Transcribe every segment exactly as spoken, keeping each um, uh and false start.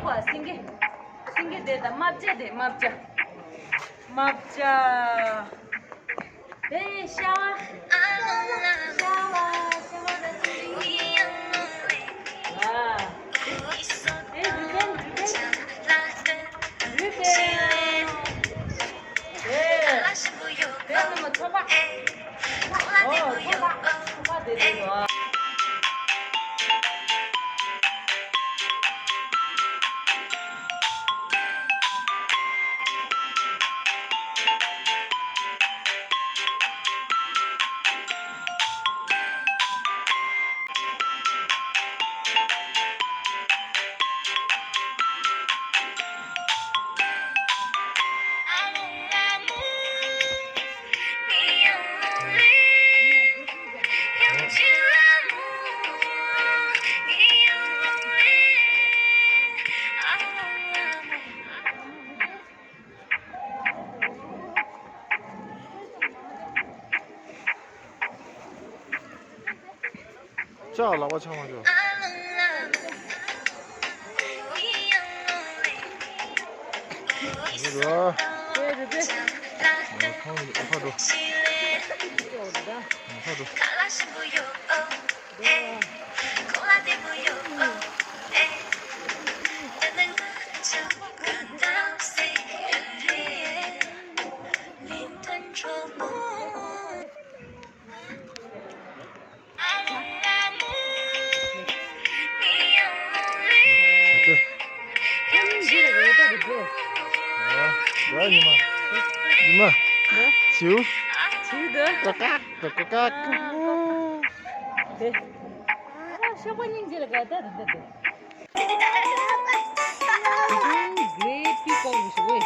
བ་སེང་གེ། སེང་གེ་དེ་དང་རྨ་བྱ་དེ། རྨ་བྱ། རྨ་བྱ། ཨེ་ཤ་བ། ཤ་བ། ཤ་བ་དང་སེང་གེ་གཉིས་ཀྱི། ཨ། ཨེ་རུས་སྦལ། རུས་སྦལ། རུས་སྦལ། ཨེ། དེ་ནི་མ་ཚོགས་པ། ཨོ། ཚོགས་པ། ཚོགས་པ་དེ་རེད་དོ། ལྕགས་ལག་པ་ཆག་མ་ཆོག་རེད་རེད། ཨ་ཕ་འགྲོ། ཨ་ཕ་འགྲོ། ཡ་ཉི་མ། ཉི་མ། བྱིའུ། བྱིའུ་འདི། ཀ་ཀ་ཀ་ཀ་ཀ། དེ། ཨ། ཤོག་པ་སྙིང་རྗེ་ལ་དགའ་ད་རེད་ད་དེ། Great peacock ཞུ་བས།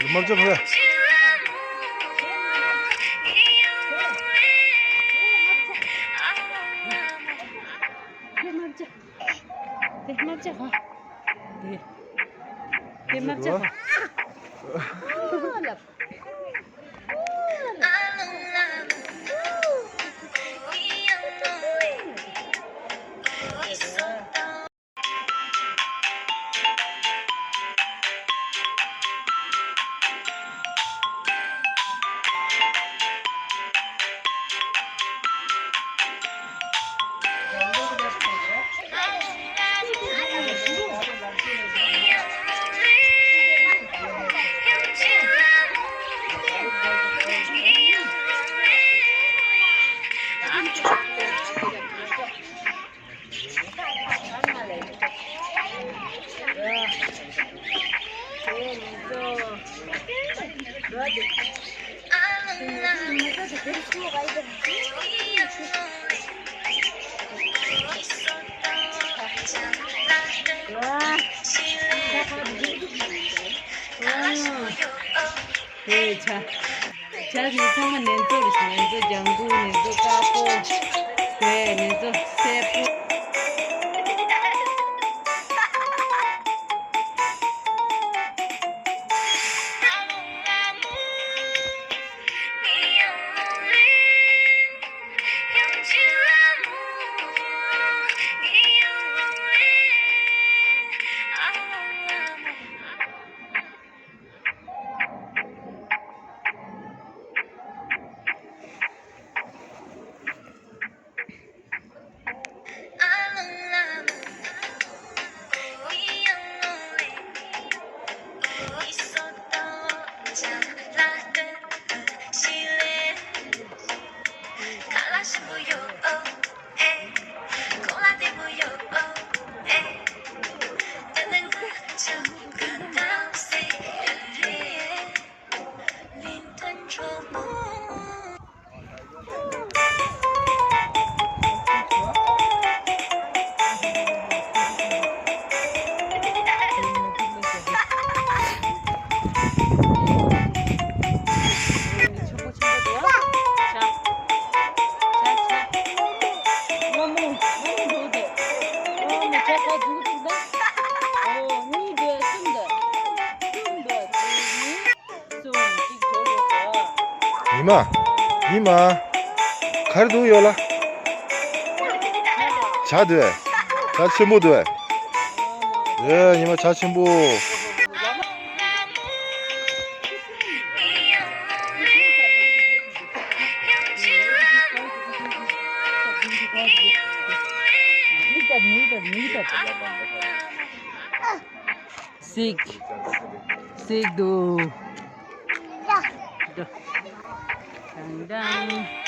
དམར་ལྕགས་ཕ། དེ་དམར་ལྕགས། དེ་དམར་ལྕགས་ཕ། དེ། དེ་དམར་ལྕགས་ཕ། ཨེ་ཆ། ཆ་ཞིག་ཚང་མ་ནེ་ཙོ་རེད། ནེ་ཙོ་ལྗང་གུ། ནེ་ཙོ་དཀར་པོ། དེ་ནེ་ཙོ་སེར་པོ། མ། ཉི་མ། ག་རེ་འདུག་ཡོད་ལ། བྱ་འདུག་བས། བྱ་ཆེན་པོ་འདུག་བས། ཨེ་ཉི་མ་བྱ་ཆེན་པོ། གཟིགས། གཟིགས་འདུག་དང་དང་།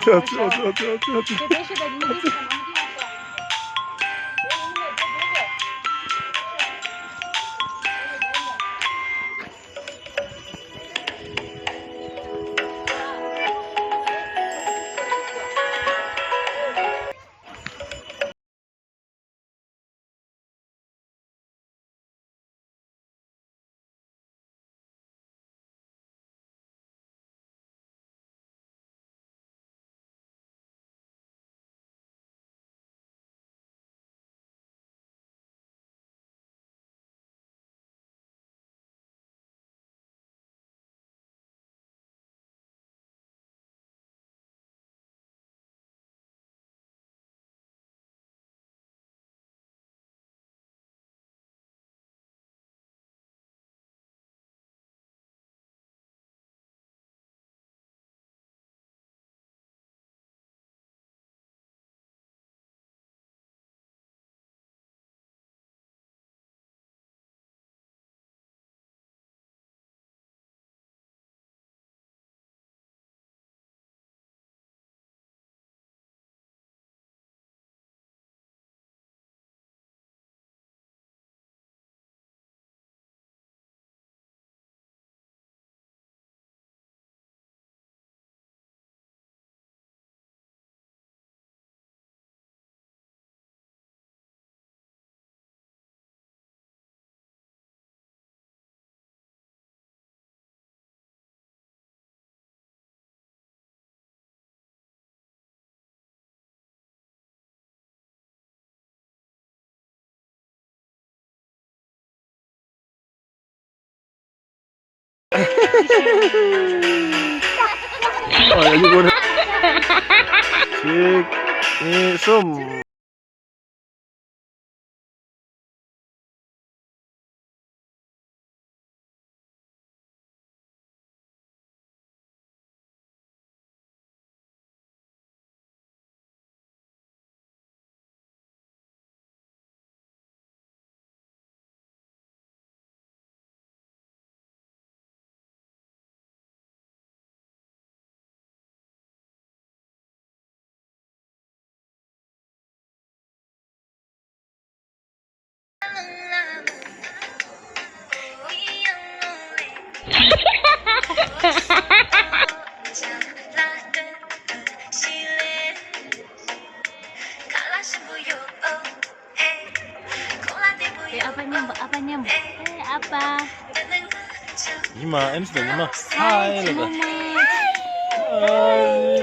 ཆ་ཆ། གཅིག་གཉིས། གསུམ། ཨ་ཕ་མཉམ་པོ། ཨ་ཕ་མཉམ་པོ། ཨེ་ཨ་ཕ། ཉི་མ་ཨེམ་སི་དང་ཉི་མ་ཧའི་ལབ་དང་། ཧའི།